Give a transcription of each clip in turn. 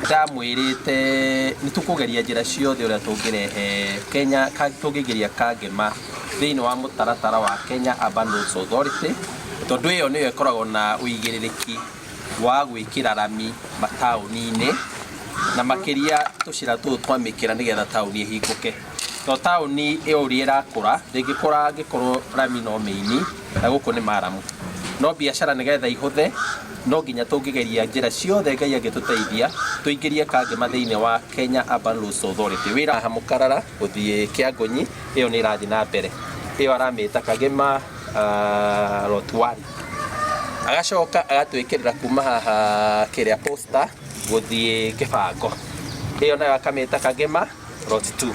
Ndamwĩrĩte nĩ tũkũgeria njĩra ciothe ũrĩa tũngĩrehe Kenya, tũngĩingĩria Kangema thĩinĩ wa mũtaratara wa Kenya Urban Roads Authority, tondũ ĩyo nĩyo ĩkoragwo na ũigĩrĩrĩki wa gwĩkĩra rami mataũni-inĩ, na makĩria tũcĩra tũtũ twa mĩkĩra nĩgetha taũni ĩhingũke. To taũni ĩyo ũrĩa ĩrakũra, ndĩngĩkũra angĩkorwo rami no mĩini, na gũkũ nĩ maramu. No biacara nĩgetha ihũthe, no nginya tũngĩgeria njĩra ciothe Ngai angĩtũteithia, tũingĩrie Kangema thĩinĩ wa Kenya Urban Roads Authority. Wĩra haha Mũkarara gũthiĩ Kĩangũnyi, ĩyo nĩ ĩrathiĩ na mbere. Ĩyo aramĩta Kagema Lot 1. Agacoka agatwĩkĩrĩra kuma haha kĩrĩa Posta gũthiĩ Kĩbango. Ĩyo nayo akamĩta Kagema Lot 2.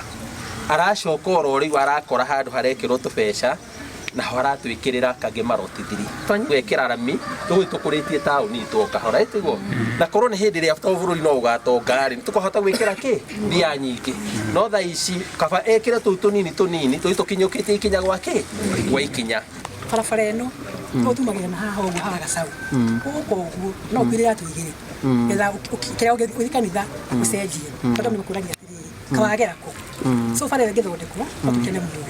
Aracoka oro rĩu arakora handũ harekĩrwo tũbeca naho aratwĩkĩrĩra Kagema Lot 3. Gwĩkĩra rami tũgũthiĩ tũkũrĩtie taũni itũ o kahora ĩtiguo na korwo nĩ hĩndĩ ĩrĩa to bũrũri no ũgatonga rĩ nĩtũkahota gwĩkĩra kĩ mbia nyingĩ no thaa ici kaba ekĩre tũu tũnini tũnini tũthiĩ tũkinyũkĩtie ikinya gwa kĩ gwa ikinya. Barabara ĩno no tumagĩra na haha ũguo haha gacau gũkũ ũguo no ũkuire yatũ igĩrĩ getha kĩrĩa ũgĩthiĩ kanitha ũcenjie tondũ nĩ gũkũragia atĩrĩrĩ kawagera kũ so bara ĩyo ĩngĩthondekwo no tũkene mũno.